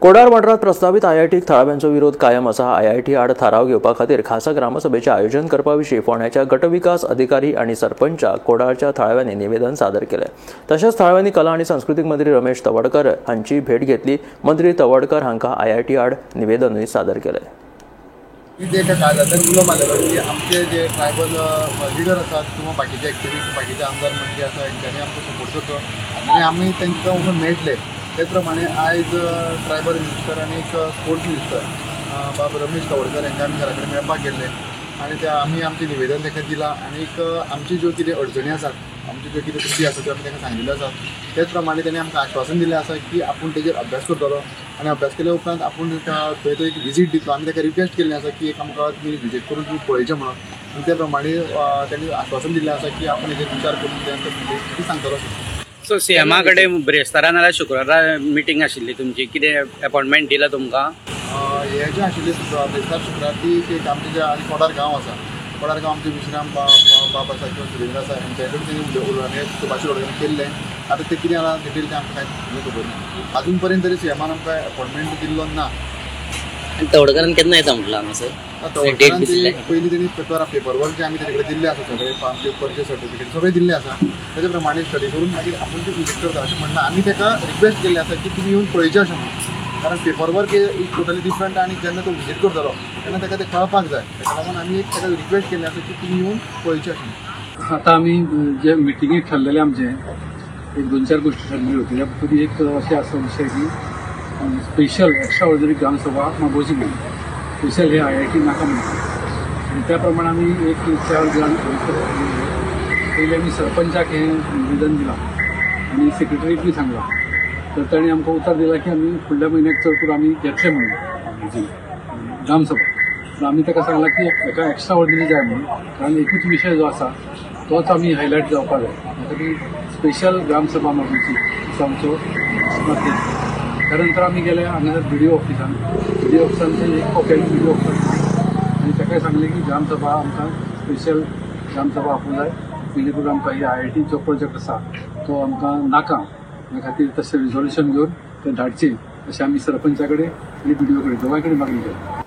कोडार वाठारांत प्रस्तावीत आयआयटीक थळाव्यांचो विरोध कायम आसा. आयआयटी आड थाराव घेवपा खातीर खासा ग्रामसभेचें आयोजन करपा विशीं फोंड्याच्या गटविकास अधिकारी आनी सरपंचाक कोडारच्या थळाव्यांनी निवेदन सादर केलें. तशेंच थळाव्यांनी कला आनी सांस्कृतीक मंत्री रमेश तवडकर हांची भेट घेतली. मंत्री तवडकर हांकां आयआयटी आड निवेदनूय सादर केलें. कागाळांतल्यान उलो मारलेलो की आमचे जे ट्रायबल लिडर आसात किंवा बाकीचे एक्टिविस्ट, बाकीचे आमदार मंत्री आसा हेंच्यांनी आमकां सपोर्ट करचो आनी आमी तांकां वचून मेळटले. तेच प्रमाणे आयज ट्रायबल मिनिस्टर आनी एक स्पोर्ट्स मिनिस्टर बाब रमेश तवडकर हांकां आमी घरा कडेन मेळपाक गेल्ले आनी ते आमी आमचें निवेदन ताका दिलां आनी आमची ज्यो कितें अडचणी आसात, आमच्यो ज्यो कितें त्रुटी आसा त्यो आमी तांकां सांगिल्ल्यो आसात. तेच प्रमाणे ताणें आमकां आश्वासन दिल्लें आसा की आपूण तेजेर अभ्यास करतलो आनी अभ्यास केल्या उपरांत आपूण थंय तो एक विजीट दितलो. आमी ताका रिक्वेस्ट केल्ली आसा की एक आमकां तुमी विजीट करून तुमी पळयचें म्हणून, आनी त्या प्रमाणे ताणें आश्वासन दिल्लें आसा की आपूण हेजेर विचार करून ते सांगतलो. सो सीएमा कडेन ब्रेस्तारा नाल्यार शुक्रारा मिटींग आशिल्ली तुमची, कितें अपॉयंटमेंट दिला तुमकां? हे जे आशिल्ले ब्रेस्तार शुक्रार ती एक आमचे जे आनी कोडार गांव आसा, कोडार गांव आमचे विश्राम बाब आसा किंवा सुरेंद्र आसा हेंच्या कडेन तेणी उलोवणें सुभाष शिरोडकर केल्लें. आतां तें कितें जालां डिटेल तें आमकां कांय खबर ना. अजून पर्यंत तरी सीएमान आमकां अपॉयंटमेंट दिल्लो ना. आनी तवडकरान केन्ना येता म्हटलां हांगासर? तवडकरान पयलीं तेणी पेपर वर्क जे आमी तेजे कडेन दिल्ले आसा, सगळे आमचे परचेस सर्टिफिकेट सगळे दिल्ले आसा, तेजे प्रमाणे स्टडी करून मागीर आपूण ते विजीट करता अशें म्हणलां. आमी ताका रिक्वेस्ट केल्ली आसा की तुमी येवन पळयचें अशें म्हणून, कारण paper work is totally different आनी जेन्ना तो विजीट करतलो तेन्ना ताका तें कळपाक जाय. ताका लागून आमी एक ताका रिक्वेस्ट केल्ली आसा की तुमी येवन पळयचें अशें. आतां आमी जे मिटिंगेक ठरलेले आमचे एक दोन चार गोष्टी ठरलेली होती. त्यापैकी एक अशें आसा विशय की स्पेशल एक्स्ट्रा ऑर्डिनरी ग्रामसभा मागोवची म्हणून, स्पेशल हे आयआयटी नाका म्हणून. आनी त्या प्रमाणे आमी एक 4 जाण पयलीं आमी सरपंचाक हें निवेदन दिलां आनी सेक्रेटरीकूय सांगलां. तर ताणें आमकां उतर दिलां की आमी फुडल्या म्हयन्याक चड करून आमी घेतले म्हणून ग्रामसभा. आमी ताका सांगलां की एका एक्स्ट्रा ऑर्डिनरी जाय म्हणून, कारण एकूच विशय जो आसा तोच आमी हायलायट जावपाक जाय. त्या खातीर स्पेशल ग्रामसभा मागोवची असो आमचो मत. त्यानंतर आमी गेले हांगासर बी डी ओ ऑफिसान, बी डी ओ ऑफिसान एक कॉपी बी डी ओ ऑफिसान आनी ताकाय सांगलें की ग्रामसभा आमकां स्पेशल ग्रामसभा आपोवंक जाय, जेणे करून आमकां ही आयआयटीचो प्रोजेक्ट आसा तो आमकां नाका, त्या खातीर तशें रिजोल्युशन घेवन तें धाडचें अशें आमी सरपंचा कडेन आनी बी डी ओ कडेन दोगांय कडेन मागणी केली.